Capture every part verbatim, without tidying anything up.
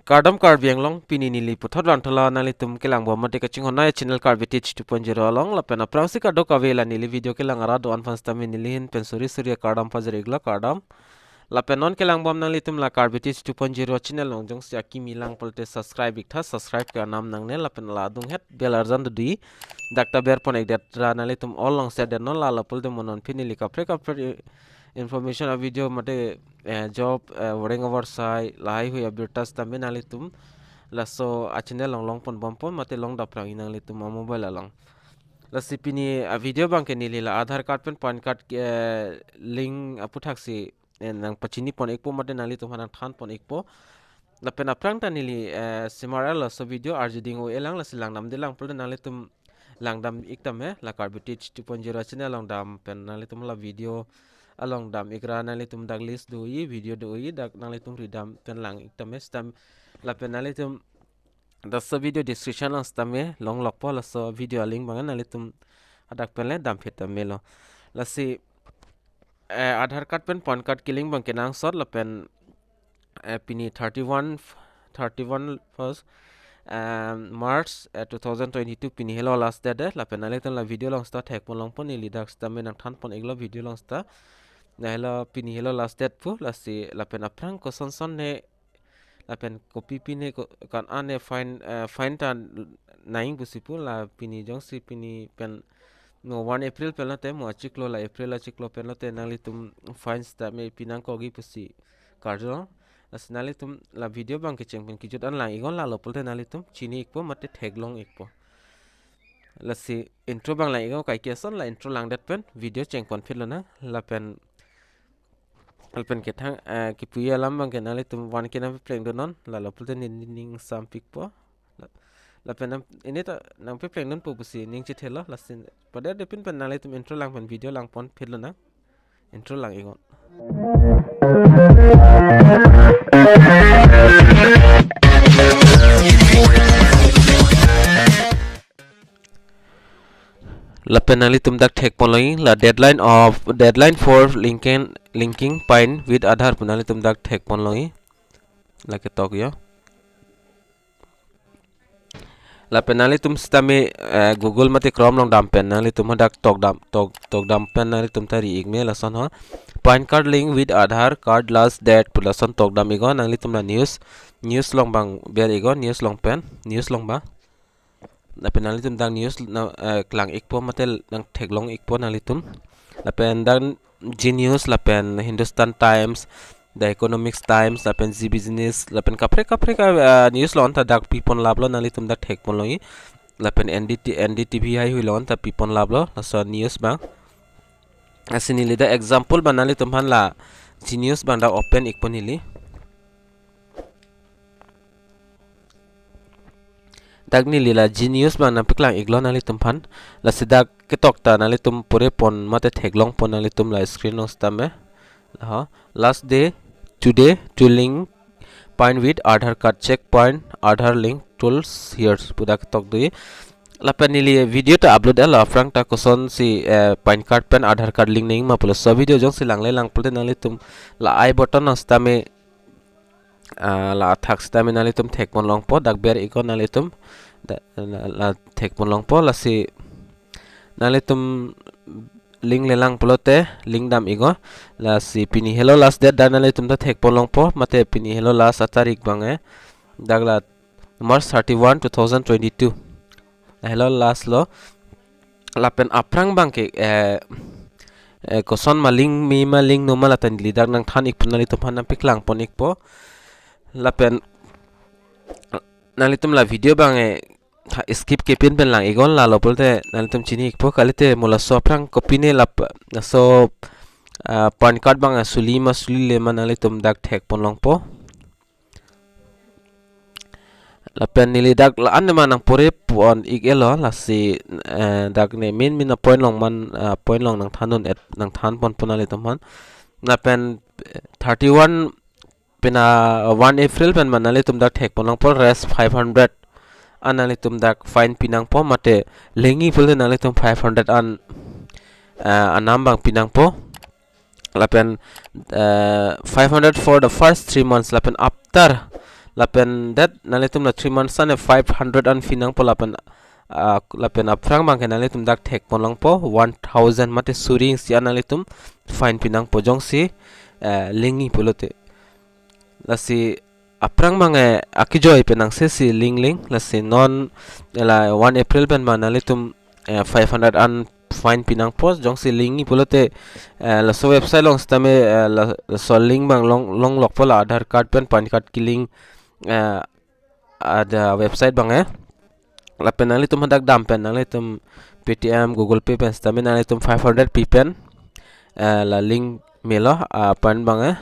Kardom Karbi Anglong, pini neli puthot vangthu la nanglitum kelang bom mate kachinghon nai channel Karbi Teach two point zero along, lapen aphrangsi kadokave la neli video kelang arat do-an aphan sitame neli ahin pen suri suri akardom pajir-iklo, kardom. Lapen non kelang bom nanglitum la Karbi Teach two point zero channel along jongsi akimi lang pulote subscribe iktha, subscribe ke anam nangne, lapen la adunghet bell arjan dodi, dak ta berpon-ikdet ra nanglitum all along share det non, lalo pulote mo non pini neli kaprek kaprek information a video mate, eh, job, eh, wareng avarsai lahai hui abirta sitame nanglitum laso a channel along longpon bompon mate longdap rang-i nanglitum a mobile along. Lasi pini a video abangke neli la Aadhaar card pen PAN card, eh, link aphuthaksi, eh, nangpachinipon-ikpo mate nanglitum aphan nangthanpon-ikpo. Lapen aphrang ta neli, eh, simar-et laso video arjuding o-e lang, lasi langdamde lang pulote nanglitum langdam-ik tame, la Karbi Teach two point zero channel along dam pen nanglitum la video along dam-ik ra nanglitum dak list do-i, video do-i, dak nanglitum ridam pen lang-ik tame, stam lapen nanglitum laso video description along sitame longlokpo, laso video a link abang nanglitum hadak pen le damphet tame lo. Lasi, eh, Aadhaar card pen PAN card ke-link abangke nangsot lapen, eh, pini thirty-one, thirty-one first, um, March, eh, two thousand twenty-two pini helo last date de, lapen nanglitum la video along sita thekpon longpo, neli dak sitame nangthanpon-iklo video along sita. La helo pini helo last date pu, lasi lapen aphrang kosonson ne lapen kopi pine ko kan ane fine, eh, fine ta nang pusi pu, la pini jongsi pini pen mo one April pen lote mo achiklo, la April achiklo pen lote nanglitum fine sitame pinangkokji pusi karjong. Lasi nanglitum la video abangke cheng pen kejut an lang-iknon, lalo pulote nanglitum chini-ikpo mate theklong-ikpo. Lasi intro abang lang-iknon, kaike ason la intro langdet pen video chengponphit lonang, lapen lapen kethang, eh, kipuji alam abangke nanglitum van ke nangpeplengdun non, lalo pulote ne ning sampikpo. La-, lapen nang, ini ta nangpeplengdunpo pusi ning chethelo, lasi padadepin pen nanglitum intro lang pen video langponphit lonang. Intro lang-iknon. Lapen nanglitum dak thekponlongji, la deadline of, deadline for linking, linking PAN with Aadhaar pu nanglitum dak thekponlongji. Lake tok yo. Lapen nanglitum sitame, eh, Google mate Chrome along dam pen nanglitum hadak tokdam, tok, tokdam pen nanglitum ta ri-ik me lason ho. PAN card link with Aadhaar card last date pu lason tokdam-iknon, nanglitum la news, news along abang ber-iknon, news along pen, news along abang. Lapen nanglitum dak news na, eh, klang-ikpo mate nangtheklong-ikpo nanglitum. Lapen dak Zee News, lapen Hindustan Times, The Economics Times, lapen Zee Business, lapen kaprek kaprek a, eh, news along ta dak piponlaplo, nanglitum dak thekponlongji. Lapen N D T, N D T V hai hui along ta piponlaplo laso news abang. Lasi neli dak example abang nanglitum aphan la Zee News abang dak open-ikpo neli. Dak neli la Zee News abang nangpeklang-iklo nanglitum aphan. Lasi dak ketok ta nanglitum purepon mate theklongpon nanglitum la screen along sitame. Laho, last day today to link PAN with Aadhaar card, check PAN Aadhaar link tools here pu dak ketok do-i. Lapen neli video ta upload-etlo aphrang ta kosonsi, eh, PAN card pen Aadhaar card link nangjima pu laso video, jongsi langle lang pulote nanglitum la I button along sitame, ah, la athak sitame nanglitum thekponlongpo, dak ber-iknon nanglitum. Da, la, la thekponlongpo, lasi nanglitum link lelang pulote link dam-iknon. Lasi pini helo last date, dak nanglitum ta thekponlongpo mate pini helo last atarik abang, eh, dak la March thirty-one, two thousand twenty-two. Helo last lo. Lapen aphrang abangke, eh, eh, koson ma link me ma link no ma la ta neli dak nangthan-ikpo, nanglitum aphan nangpeklangpon-ikpo. Lapen nanglitum la video abang, eh, tha-, skip kepin pen lang-iknon, lalo pulote nanglitum chini-ikpo, kalite mo laso aphrang kopine lap-, laso, ah, PAN card abang, ah, suli ma sulile ma nanglitum dak thekponlongpo. Lapen neli dak la-an ma nangpurepon-ik-etlo, lasi, eh, dak ne main main a point along man, ah, point along nangthandun-et, nangthanponpo nanglitum aphan. Lapen, eh, thirty-one pen, ah, one April pen ma nanglitum dak thekponlongpo, rupees five hundred an nanglitum dak fine pinangpo, mate lengji pulote nanglitum five hundred an, ah, anam abang pinangpo. Lapen, eh, five hundred for the first three months. Lapen after Lapen det nanglitum la three months an five hundred an fee nangpo lapen, ah, lapen aphrang abangke nanglitum dak thekpon longpo one thousand mate suri isi an nanglitum fine pi nangpo jongsi, eh, lingji pulote. Lasi aphrang abangke akejoi pen nang sesi lingling, lasi non la one April pen abang nanglitum, eh, five hundred an fine pi nangpo jongsi lingji pulote, eh, laso website along sitame, eh, la, laso link abang long, longlokpo la Aadhaar card pen PAN card ke-link, eh, ada website abang, eh. Lapen nanglitum hadak dam pen nanglitum Paytm, Google Pay pen sitame nanglitum five hundred pi pen, eh, la link melo, ah, PAN abang, eh.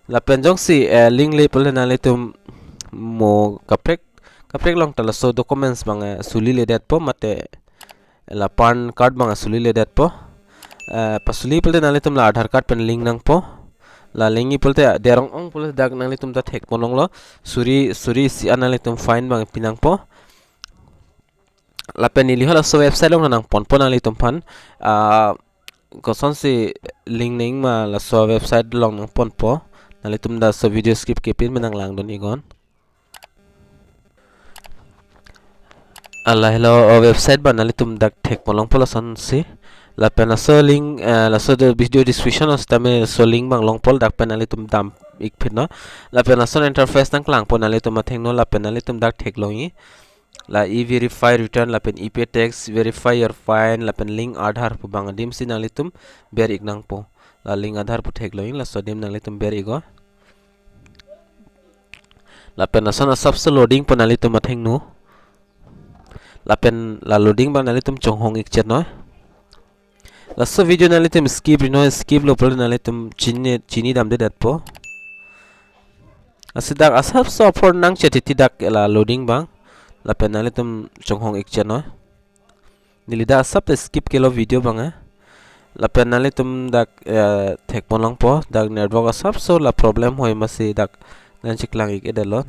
Lapen jongsi, eh, lingle pulote nanglitum mo kaprek kaprek along ta laso documents abang, eh, suli ledetpo mate la PAN card abang suli ledetpo. Eh, pasuli pulote nanglitum la Aadhaar card pen link nangpo. La lingji pulote derong ong pulote dak nanglitum ta thekpon longlo. Suri, suri isi an nanglitum fine abang pi nangpo. Lapen neli halaso website along nangponpo nanglitum aphan. Ah, kosonsi link nangji ma laso website along nangponpo. Nanglitum laso video skip kepin pen nanglangdun iknon. Lahelo, o website abang nanglitum dak thekpon longpo lasonsi. Lapen laso link, eh, laso de video description along sitame laso link abang longpo, dak pen nanglitum dam ik phitnon. Lapen lason interface nangklangpo nanglitum athengno, lapen nanglitum dak theklongji. La e-verify return, lapen e-pay tax, verify your PAN, lapen link Aadhaar pu abang adimsi nanglitum ber ik nangpo. La link Aadhaar pu theklongji, laso adim nanglitum ber iknon. Lapen lason asapso loadingpo nanglitum athengno. Lapen la loading abang nanglitum chonghong ik chetnon. Laso video nanglitum skip rinon, skiplo pulote nanglitum chini, chini damdedetpo. Lasi dak asapso apor nangchet titi dak la loading abang. Lapen nanglitum chonghong ik chetnon. Neli dak asap ta skip kelo video abang, eh. Lapen nanglitum dak, eh, thekpon longpo, dak network asapso la problem hoi masi dak nangcheklang ik-edetlo.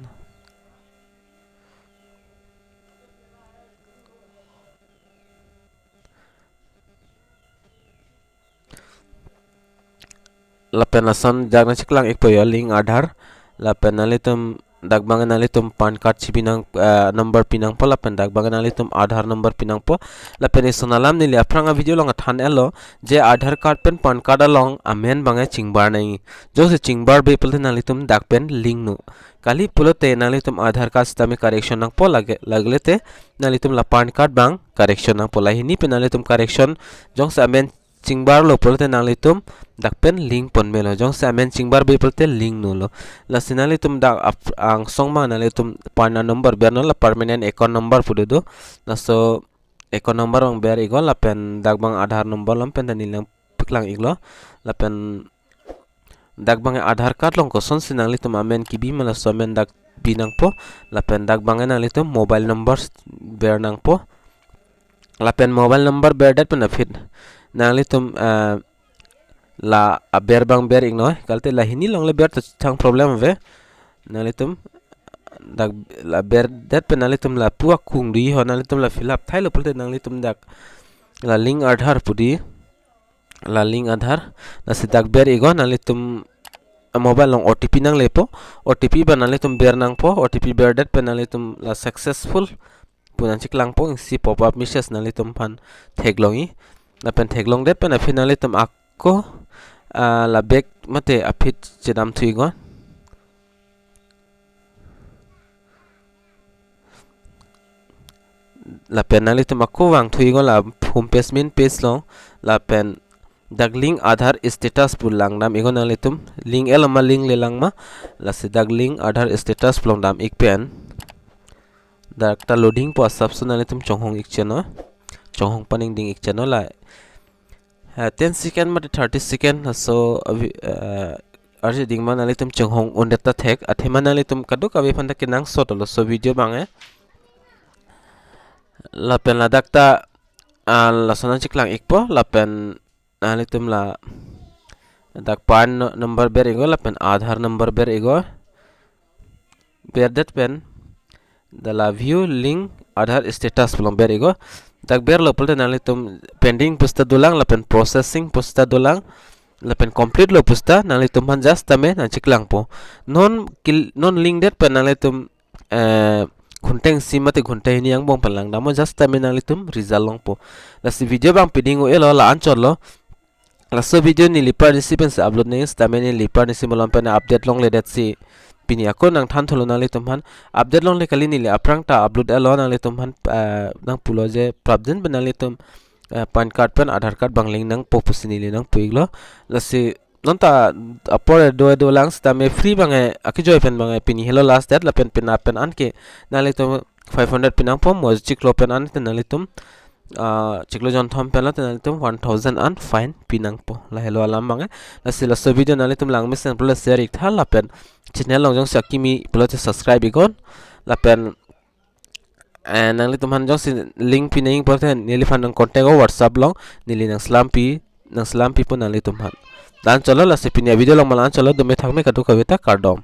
Lapen lason dak nangcheklang ikpo yo link Aadhaar. Lapen nanglitum dak abang nanglitum PAN card chipi nang, eh, number pi nangpo, lapen dak abang nanglitum Aadhaar number pi nangpo. Lapen ison alam neli aphrang a video along than-etlo je Aadhaar card pen PAN card along amen abang chingbar nangji. Jongsi chingbarbe pulote nanglitum dak pen lingnon. Kali pulote nanglitum Aadhaar card sitame correction nangpo, lage, lagle te nanglitum la PAN card abang correction nangpo. La hini pen nanglitum correction, jongsi amen chingbarlo pulote nanglitum dak pen lingpon melo. Jongsi amen chingbarbe pulote lingnon lo. Lasi nanglitum dak ap-, angsong abang nanglitum PAN number bernon, la permanent account number pu do do. Laso account number abang ber iknon, lapen dak abang Aadhaar number along pen ta neli nangpaklang iklo. Lapen dak abang Aadhaar card along kosonsi nanglitum amen kebi ma laso amen dak pi nangpo. Lapen dak abang nanglitum mobile number ber nangpo. Lapen mobile number berdet pen aphi nanglitum, eh, la aber abang ber iknon. Kalite la hini along le ber ta thang problem ave. Nanglitum dak la berdet pen nanglitum lapu akung do-i ho, nanglitum la fill up thailo pulote nanglitum dak la link Aadhaar pu do-i. La link Aadhaar, lasi dak ber iknon, nanglitum a mobile along O T P nanglepo, O T P abang nanglitum ber nangpo, O T P berdet pen nanglitum la successful pu nangcheklangpo, isi pop up message nanglitum aphan theklongji. Lapen theklongdet pen aphi nanglitum ako, ah, la back mate aphi chedam thu iknon. Lapen nanglitum ako vang thu iknon la home page, main page along, lapen dak link Aadhaar status pu langdam iknon nanglitum, link-etlo ma lingle lang ma, lasi dak link Aadhaar status pu langdam ik pen dak ta loadingpo asapso nanglitum chonghong ik chetnon, chonghong paningding ik chetnon la, eh, ten second mate thirty second laso avi-, eh, arjuding ma nanglitum chonghong undet ta thek, athema nanglitum kadokave aphan ta kenangsot laso video abang, eh. Lapen ladak ta, ah, lason nangcheklang ikpo, lapen nanglitum la dak PAN no-, number ber iknon, lapen Aadhaar number ber iknon. Berdet pen dak la view link Aadhaar status pu along ber iknon. Dak berlo pulote nanglitum pending pu seta dolang lapen processing pu seta dolang. lapen complete lo pusita nanglitum aphan just tame nangcheklangpo. Non kil-, non link det pen nanglitum, eh, ghonta isi mate ghonta hini angbong pen langdamnon, just tame nanglitum result longpo. Lasi video abang piding un-elo, la-anchotlo. Laso video neli par isi pensi upload nang, sitame neli par isi malom pen update longledetsi pini ako nangthan thulo nanglitum aphan. Update longle kali, neli aphrang ta upload etlo, nanglitum aphan, eh, nangpulo je prapjin pen nanglitum, eh, PAN card pen Aadhaar card abang link nangpo pusi neli nangpu-iklo. Lasi non ta apor do do lang, sitame free abang, eh, akejoi pen abang, eh, pini helo last date, lapen penap pen anke nanglitum five hundred pinangpo, mo chiklo pen an te nanglitum, ah, chiklo jonthom pen lo te nanglitum one thousand an fine pinangpo. Lahelo alam abang, eh. Lasi laso video nanglitum langmesen pulo share iktha, lapen channel along jongsi akimi pulote subscribe iknon, lapen, eh, nanglitum aphan jongsi link pinangpo te neliphan nang contact o WhatsApp along, neli nangselampi, nangselampipo nanglitum aphan. La-anchotlo, lasi pini avideo along ma la-anchotlo, dome thakme kadokave ta kardom.